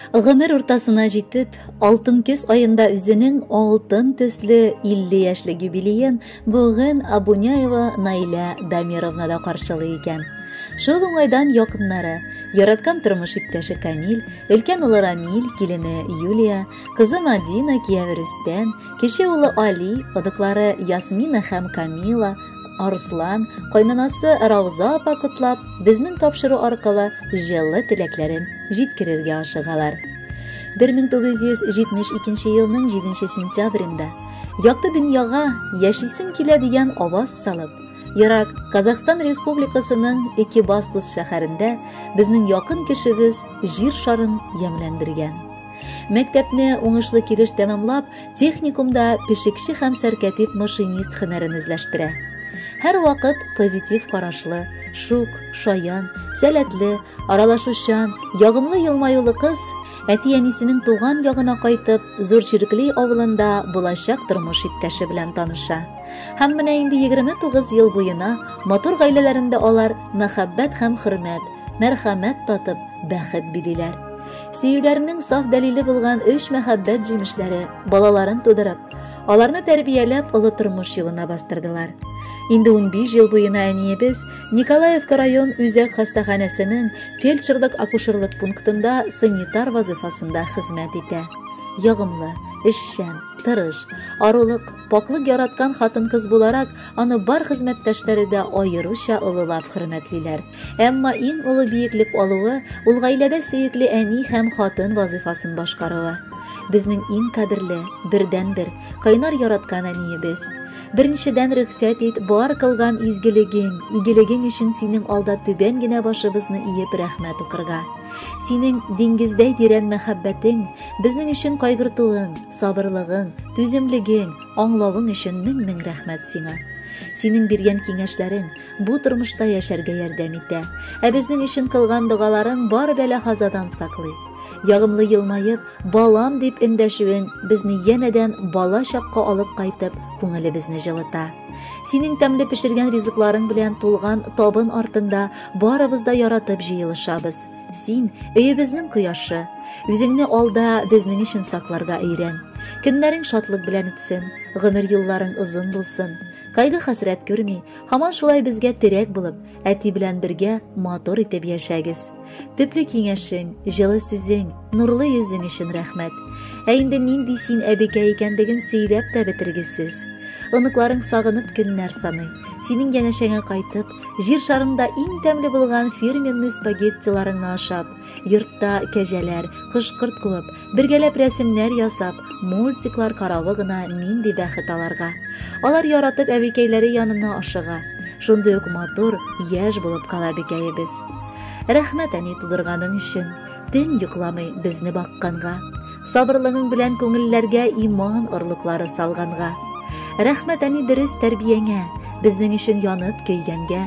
Гомер уртасына җитеп, алтын көз аенда үзенең алтын төсле 50 яшьлек юбилеен бүген Абуняева Наилә Дамировна да каршылый икән. Шул уңайдан якыннары, яраткан тормыш иптәше Камил, өлкән улы Рамил, килене Юлия, кызы Мадина, кияве Рөстәм, кече улы Али, оныклары Ясмина һәм Камила, Арслан, кайнанасы Рауза апа котлап, безнең тапшыру аркылы җылы теләкләрен җиткерергә ашыгалар. 1972 елның 7 сентябрендә якты дөньяга яшисем килә дигән аваз салып, ерак Казахстан Республикасының Экибастуз шәһәрендә безнең якын кешебез җир шарын ямьләндергән. Мәктәпне уңышлы килеш тәмамлап, техникумда пешекче һәм сәркәтип машинист һөнәрен үзләштерә. Һәрвакыт позитив карашлы, шук, шаян, сәләтле, аралашучан, ягымлы елмаюлы кыз әти-әнисенең туган ягына кайтып, Зур Чиркли авылында булачак тормыш иптәше белән таныша. Һәм менә инде 29 ел буена матур гаиләләрендә алар мәхәббәт һәм хөрмәт, мәрхәмәт татып, бәхет билиләр. Сөюләренең саф дәлиле булган өч мәхәббәт җимешләре балаларын тудырып, аларны тәрбияләп олы тормыш юлына бастырдылар. Инде 15 ел буена әниебез Николаевка район үзәк хастаханәсенең фельдшерлык-акушерлык пунктында санитар вазыйфасында хезмәт итә. Ягымлы, эшчән, тырыш, арулык, пакълык яраткан хатын-кыз буларак, аны бар хезмәттәшләре дә аеруча олылап хөрмәтлиләр. Әмма иң олы биеклек алуы ул гаиләдә сөекле әни һәм хатын вазыйфасын башкаруы. Безнең иң кадерле, бердәнбер, кайнар яраткан әниебез. Беренчедән рөхсәт ит, бар кылган изгелегең, игелегең өчен синең алда түбән генә башыбызны иеп рәхмәт укырга. Синең диңгездәй тирән мәхәббәтең, безнең өчен кайгыртуың, сабырлыгың, түземлегең, аңлавың өчен мең-мең рәхмәт сиңа. Синең биргән киңәшләрең, бу тормышта яшәргә ярдәм итә. Ә безнең өчен кылган догаларың бар бәла-хазадан саклый. Ягымлы елмаеп, балам дип эндәшүең безне янәдән бала чакка алып кайтып, күңелебезне җылыта. Синең тәмле пешергән ризыкларың белән тулган табын артында барыбыз да яратып җыелышабыз. Син, өебезнең кояшы. Үзеңне алда безнең өчен сакларга өйрән. Көннәрең шатлык белән үтсен, гомер юлларың озын булсын. Кайгы-хәсрәт күрми, һаман шулай безгә терәк булып, әти белән бергә матур итеп яшәгез. Төпле киңәшең, җылы сүзең, нурлы йөзең өчен рәхмәт. Ә инде нинди син әбекәй икәнлеген сөйләп тә бетергесез. Оныкларың сагынып көннәр саный. Синең янәшәңә кайтып, җир шарында иң тәмле булган фирменный спагеттиларыңны ашап, Йортта кәҗәләр, кош-корт куып, бергәләп рәсемнәр ясап, мультиклар каравы гына нинди бәхет аларга. Алар яратып әбекәйләре янына ашыга. Шундый ук матур, яшь булып кала әбекәебез. Рәхмәт, әни, тудырганың өчен, төн йокламый безне бакканга. Сабырлыгың белән күңелләргә иман орлыклары салганга. Рәхмәт, әни, дөрес тәрбияңә, безнең өчен янып көйгәнгә,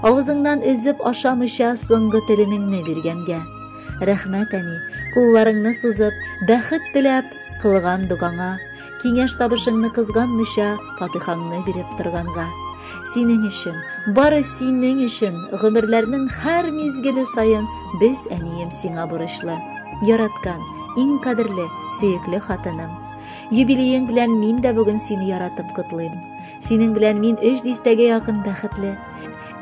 авызыңнан өзеп ашамыйча соңгы телемеңне биргәнгә. Рәхмәт, әни, кулларыңны сузып, бәхет теләп, кылган догаңа, киңәш табышыңны кызганмыйча, фатихаңны биреп торганга. Синең өчен, бары синең өчен, гомерләрнең һәр мизгеле саен без, әнием, сиңа бурычлы. Яраткан, иң кадерле, сөекле хатыным. Юбилеең белән мин дә бүген сине яратып котлыйм. Синең белән мин өч дистәгә якын бәхетле.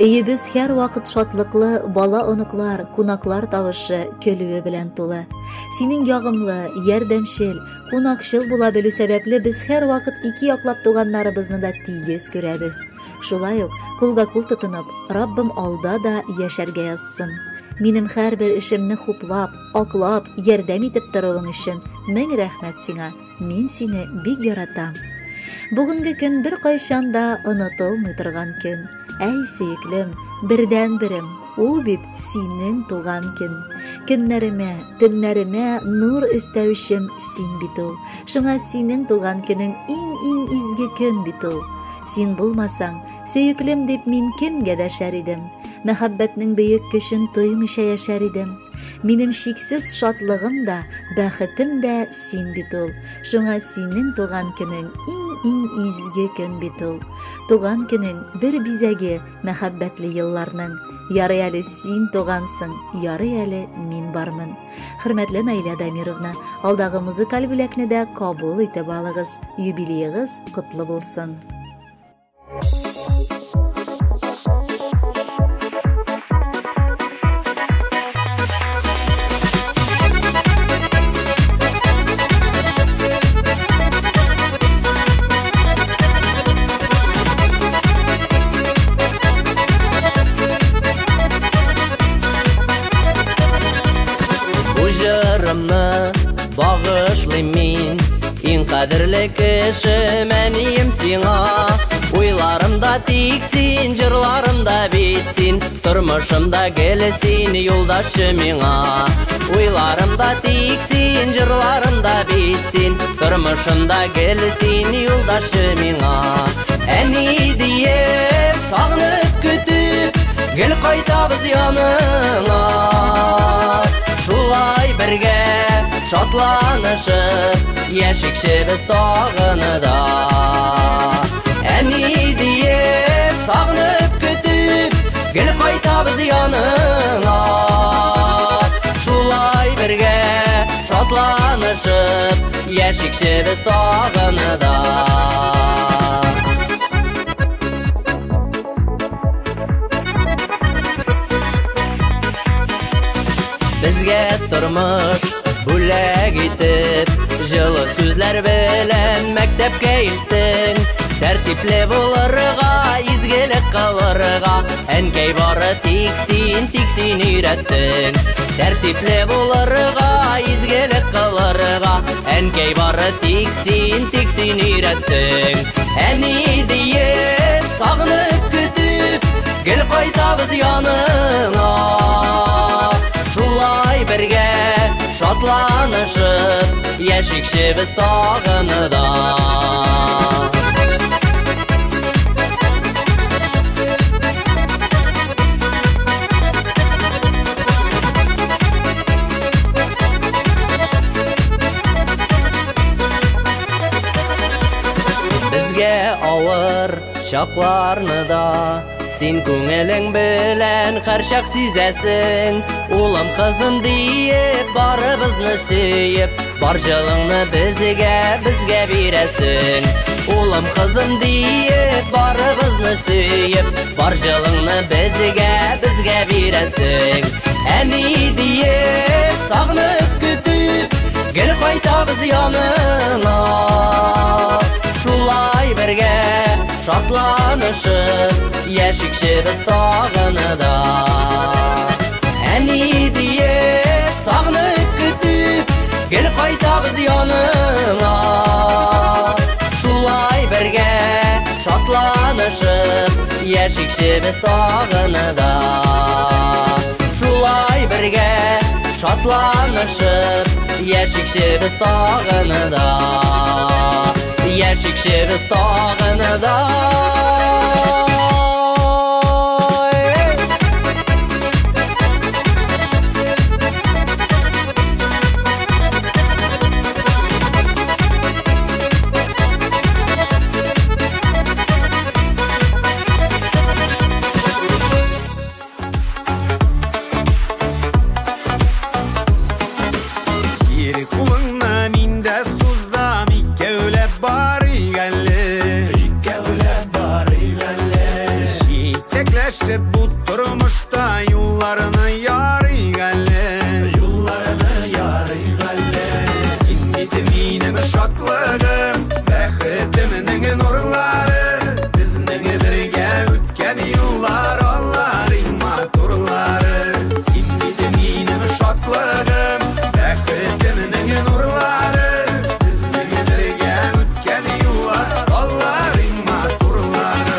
Өебез һәрвакыт шатлыклы бала-оныклар, кунаклар тавышы, көлүе белән тулы. Синең ягымлы, ярдәмчел, кунакчыл була белү сәбәпле без һәрвакыт ике яклап туганнарыбызны да тигез күрәбез. Шулай ук кулга-кул тотынып, Раббым алда да яшәргә язсын. Минем һәрбер эшемне хуплап, Аклап, ярдәм итеп торуың өчен мең рәхмәт сиңа. Мин сине бик яратам. Бүгенге көн беркайчан да онытылмый торган көн. Әй, сөеклем, бердәнберем, ул бит синең туган көн. Көннәремә, төннәремә нур өстәүчем син бит ул. Шуңа синең туган көнең иң-иң изге көн бит ул. Син булмасаң, сөеклем дип мин кемгә дәшәр идем? Мәхәббәтнең бөек көчен тоймыйча яшәр идем. Минем чиксез шатлыгым да, бәхетем дә син бит ул. Шуңа синең туган көнең иң-иң изге көн бит ул. Туган көнең бер бизәге мәхәббәтле елларның. Ярый әле син тугансың, ярый әле мин бармын. Хөрмәтле Наилә Дамировна, алдагы музыкаль бүләкне дә кабул итеп алыгыз. Юбилеегыз котлы булсын. Җырымны багышлыйм мин, иң кадерле кешем, әнием сиңа. Уйларымда тик син, җырларымда бит син, тормышымда гел син, юлдашчы миңа. Уйларымда тик син, җырларымда бит син, тормышымда гел син, юлдашчы миңа. Әни диеп, сагынып көтеп, гел кайтабыз яныңа. Шулай бергә шатланышып, яшикчебез тагыны да. Әни диеп, сагынып көтеп, гел кайтабыз яныңа. Шулай бергә шатланышып, яшикчебез тагыны да. Безгә тормыш бүләк итеп, җылы сүзләр белән мәктәпкә илттең. Тәртипле булырга, изгелек кылырга, әнкәй бары тик син өйрәттең. Тәртипле булырга, изгелек кылырга, әнкәй бары тик син өйрәттең. Әни диеп, сагынып көтеп, гел кайтабыз яныңа. Шулай бергә шатланышып, яшикчебез тагыны да. Безгә авыр чакларны да син күңелең белән һәрчак сизәсең. Улым, кызым диеп, барыбызны сөеп, бар җылыңны безгә бирәсең. Улым, кызым диеп, барыбызны сөеп, бар җылыңны безгә бирәсең. Әни диеп, сагынып көтеп, гел кайтабыз яныңа. Шулай бергә шатланышып, яшикчебез тагыны да. Әни диеп, сагынып көтеп, гел кайтабыз яныңа. Шулай бергә шатланышып, яшикчебез тагыны да. Шулай бергә шатланышып, яшикчебез тагыны да. Яшикчебез тагыны да. Bu turmuşta yollarını yarı geldi, yollarını yarı geldi. Sin bitiminim şatlığım, bəxtiminin nurları, bizning birga o'tgan yollar, allar maturları. Sin bitiminim şatlığım, bəxtiminin nurları, bizning birga o'tgan yollar, allar maturları.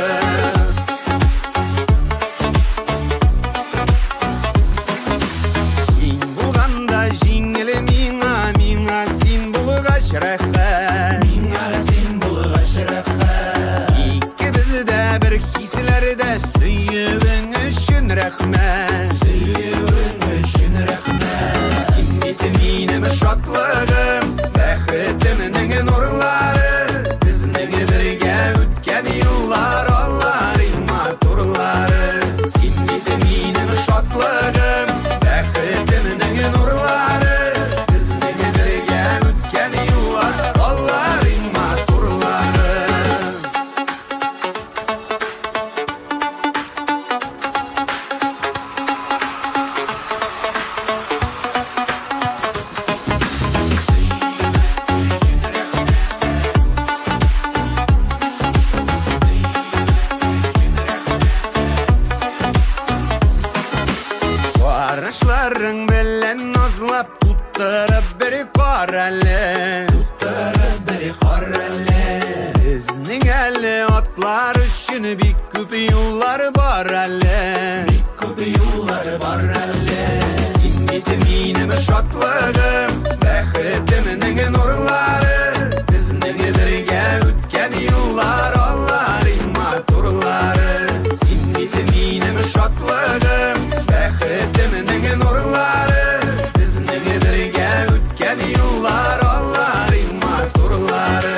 Şatlığım, bəxtiminin nurları, bizning birga o'tgan yollar, allar maturları. Sin bitiminim Карашларың белән назлап туттырып бер кар әле. Туттырып бер кар әле. Безнең әле атлар өчен бик күп юллар бар әле. Бик күп юллар бар әле. Син бит минем шатлыгым, бәхетемнең нурлары. Безнең бергә үткән юллар, алар иң матурлары. Син бит минем шатлыгым, бәхетемнең нурлары. Безнең бергә үткән юллар, алар иң матурлары.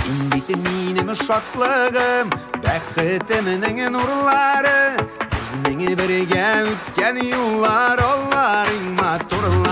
Син бит минем шатлыгым, бәхетемнең нурлары. Безнең бергә үткән юллар, алар иң матурлары.